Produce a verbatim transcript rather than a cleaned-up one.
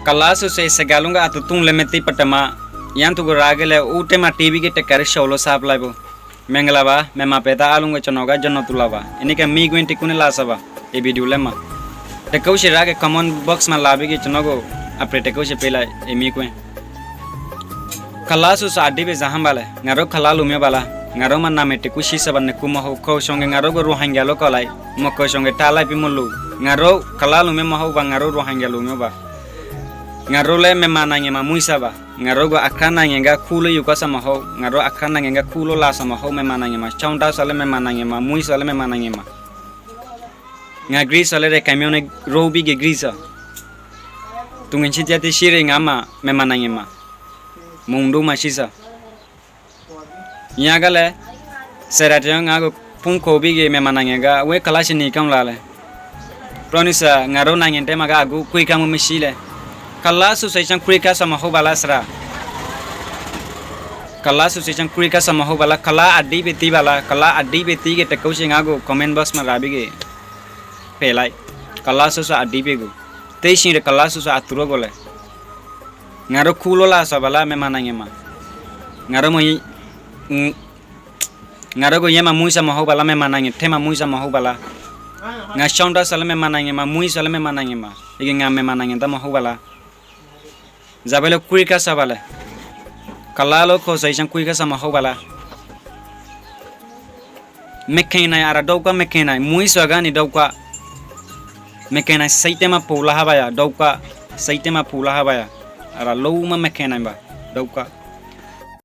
ကလါစိၤစိၤစကဲးလီၤက့ၤအတတုံလဲမ့ၢ်သ့ပတမၤ, ယင်းသူကရၢက့ၤလၢအိၣ်တဲမၤတ့ဘံက့ၤတကဲးရၢ်ဆှိးလိာ်စၢ်ပျဲၢ်ဖိ, မင်္ဂလာပါ မြန်မာပြည်သားအားလုံးကို ကျွန်တော်က ကျွန်တော်သူလာပါ, အန့ၣ်ကမ့ၢ်ကွၢ်တကူၣ်န့ၣ်လၢ်စၢ်ဘၣ်, အ video လဲၣ်မး, တကူၣ်စံးရၢက့ၤ comment box မးလၢဘံက့ၤ ကျွန်တော်ကို အပြဲးတကူၣ်စံးပ့လၢ် အမ့ၢ်ကွၢ် ကလါစိၤစိၤအဒံးဘ့ၣ်စၢ်ဟါဘၣ်လဲၣ်, ငါတို့ကလါလူမျိုးပါလား, ငါတို့မှာနာမည်တခုရှိစၢ်ဘၣ် နကူမဟုတ် ကိုယ်ဆောင်က ငါတို့ကို ရိုဟင်ဂျာလို့ခေါ်လိုက်, မကိုယ်ဆောင်က တၢ်လိုက်ပြီးမလို့, ငါတို့ကလါလူမျိုးမဟုတ်ပါ, ငါတို့ ရိုဟင်ဂျာလူမျိုးပါ, ငါတို့လည်း မြန်မာနိုင်ငံမှာ မွေးစၢ်ပါ, ငါတို့က အခါနိုင်ငံက ခူလို့ယူကစၢ်မဟုတ်, ငါတို့ အခါနိုင်ငံက ခူလို့လာစၢ်မဟုတ်, မြန်မာနိုင်ငံမှာ ချောင်းတောက်စၢ်လည်း မြန်မာနိုင်ငံမှာ, မွေးစၢ်လည်း မြန်မာနိုင်ငံမှာ, ငါ Greece စၢ်လၢ ရခိုင်မြို့နယ် ရိုးပြီး Greece စၢ်, သူငယ်ချင်းတယောက်တည်းရှိတယ် ငါမှ မြန်မာနိုင်ငံမှာ, မုံဒိုမှာရှိစၢ်. ညကလဲၣ်, ဆရာတစ်ယောက် ငါ့ကို ဖုန်းခေါ်ပြီး မြန်မာနိုင်ငံက အဝဲ ကလါစံးနံၤ ကောင်းလားလဲၣ်. ပြောနုၢ်စၢ် ငါတို့နိုင်ငံထဲမှာက အခု ခွဲခြားမှု မရှိလဲၣ်. ကလါစိၤစိၤစ့ၢ် ခွဲခြားစၢ်မဟုတ်ပါလား ဆရာ. ကလါစိၤစိၤစ့ၢ် ခွဲခြားစၢ်မဟုတ်ပါလား, ကလါအဒံးဘ့ၣ်သ့ပါလား, ကလါအဒံးဘ့ၣ်သ့က့ၤ တကူၣ်စံး ငါ့ကို comment box မှာ ရၢဘံက့ၤ ဖဲလဲၣ်, ကလါစိၤစိၤအဒံးဘ့ၣ်ကို, သ့စံးဒီး ကလါစိၤစိၤအသူရိကိုလဲၣ်. ငါတို့ ခူလို့လာစၢ်ပါလား မြန်မာနိုင်ငံမှာ, ငါတို့ ငါတို့ကို ရဲမှာ မွေးစၢ်မဟုတ်ပါလား, မြန်မာနိုင်ငံထဲမှာ မွေးစၢ်မဟုတ်ပါလား. ငါ ချောင်းတောက်စၢ်လည်း မြန်မာနိုင်ငံမှာ, မွေးစၢ်လည်း မြန်မာနိုင်ငံမှာ, ယက ငါ မြန်မာနိုင်ငံသား မဟုတ်ပါလား. ဘာဖြစ်လို့ ခွဲခြားစၢ်ပါလဲၣ်. ကလါလို့ ခေါ်စိၤစိၤ ခွဲခြားစၢ်မဟုတ်ပါလား. မခံနိုင်, အရ ဒုက္ခ မခံနိုင်, မွေးစၢ်ကနေ ဒုက္ခ မခံနိုင်, စိတ်ထဲမှာ ပူလဟါဘၣ်ယၤ, ဒုက္ခ စိတ်ထဲမှာ ပူလဟါဘၣ်ယၤ, အရ လုံးဝ မခံနိုင်ပါ, ဒုက္ခ